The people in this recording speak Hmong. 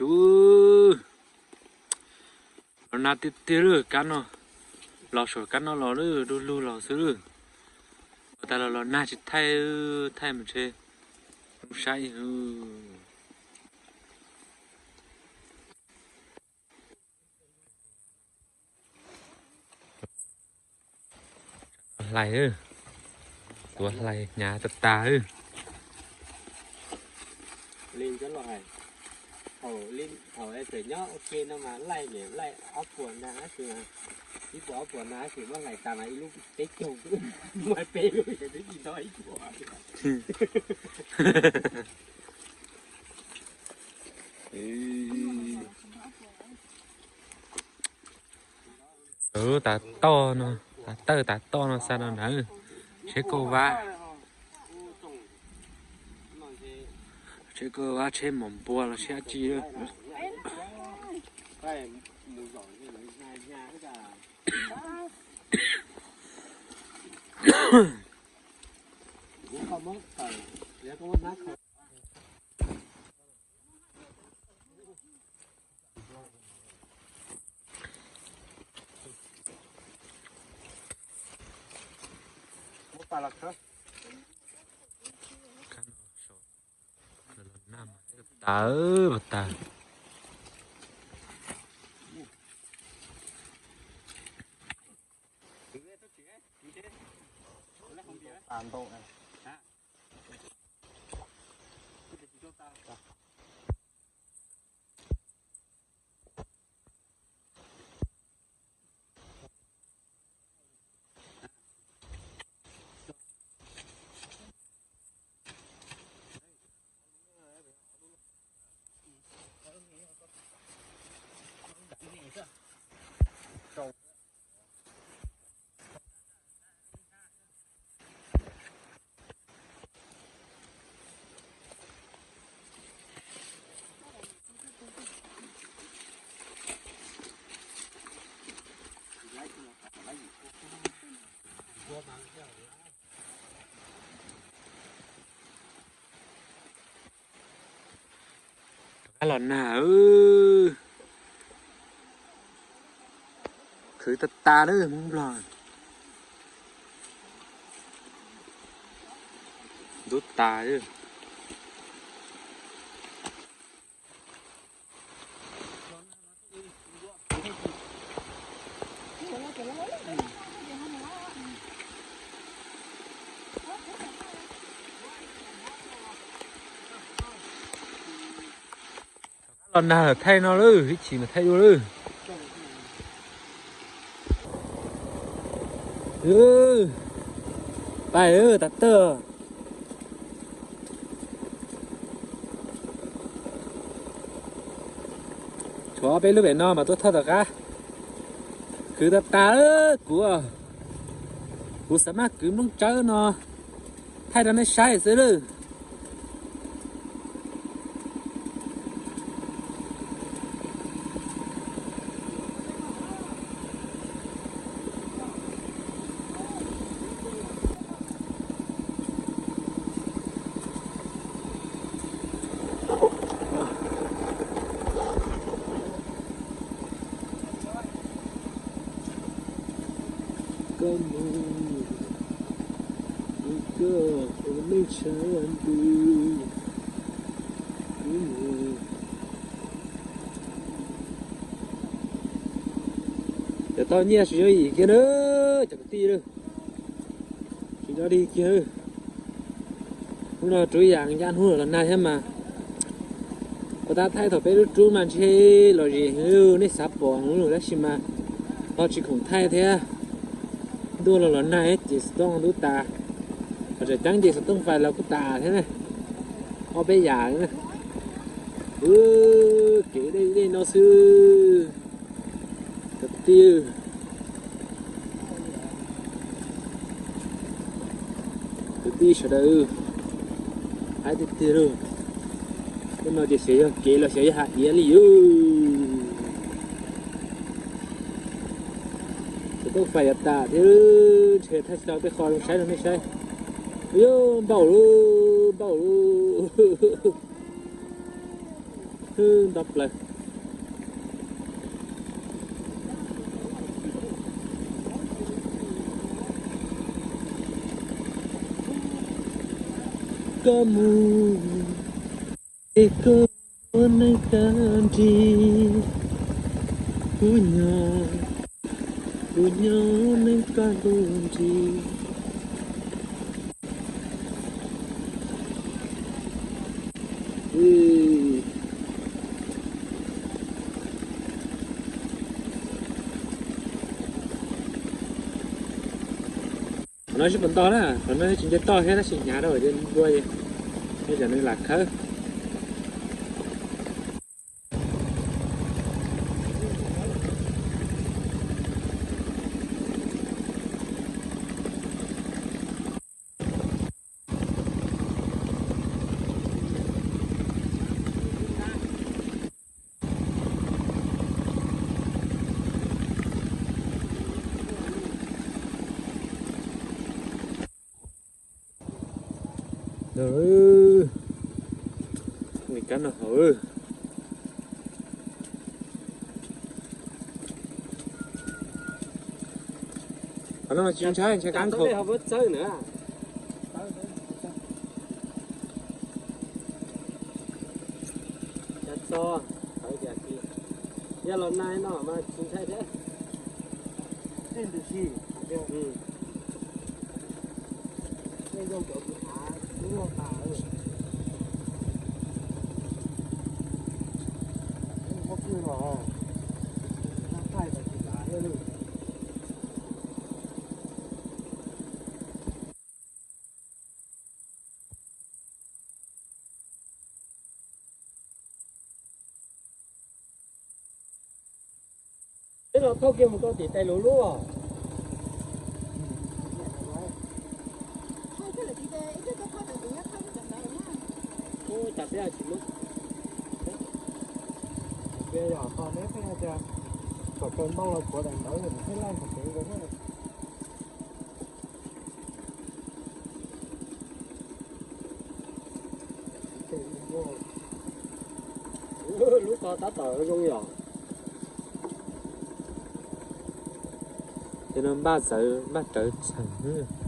Ub, los nag tiag tiag lawm kab no, los saum kab no los lawm, du lug los xwb lawm. Ua tas los los nag tsis thaij, thaij mus ntshe zoo saib. Hlais, tuav hlais hnyav tas tas. Thaum tseem nyob ua ke no mas laij niam laij ob puas nag tab sis, ib puas ob puas nag tab sis muab hlais tas mas ib lub teb chaws muaj peb lub ces twb tsis nto ib puas. Tav toj no, tav tawj tav toj no xa rau nrad, tsheb kauj vab, tsheb kauj vab tsheb mos npua los tsheb dab tsi. Tawv tas tas. Rov qab los nag, khwv tas tas lawm Hmoob Nplog. Ntub tas. Los nag lawm thaij no lawm, ib chim mas thaij dua lawm. Pais tas tawj. Tshuav peb lub pem no mas tuaj thauj tom qab. Khwv tas tas, kuv, kuv xav maj kwv nplooj tsawb no thaij rau nej saib xwb lawm. Koj mus, koj ua neej tshav ntuj. Cov tau nyiaj tsis yooj yim kiag na, cov kwv tij, tsis nyob dig kiag. Hnub no rub yam ncaj hnub los nag thiab mas, ua tab thaij thaum peb lub rub mas ntshe los zem heev, nej xav pom heev tab sis mas ho tsis khoom thaij thiab. Ntuj los los nag ces xov tooj ntub tas, ho tseem ceeb ces xov tooj fais los kuj tas thiab na. Ob peb yam na. Kev deb deb no xwb. Kwv tij, kwv tij sawv daws, haib tiag tiag lauj. Tej no ces xyov yog kev los xyov yog hais tias li yus. Xov tooj fais yav tas thiab, ntshe thaij tsis tau tej qho zoo saib rau nej saib. Yus, npaum li, npaum li. Nto plaws. Koj mus es koj ua neej tag nrig, kuv nyob, kuv nyob neej tag nrig. Qhov no tsis pom nto na, qhov no tsis nce toj thiab tab sis hnyav rau ces npua, ces nws lam khawb. Li kab no hauv. Qhov no tsis ntshai, ntshai kab nkhaus. Yog los nag no mas tsis ntshai thiab. Peb los thauj kiag mus rau tim tais lus lub os. Ua cas peb tsis muab? Tias yog qhov neb pheej tias kom kaw ntoo los kuav daim ntawv nws pheej laij qhov tsev nkaus na. Lub ko tab tom zoo yom. Ces no npaj txawv npaj rawv txheem.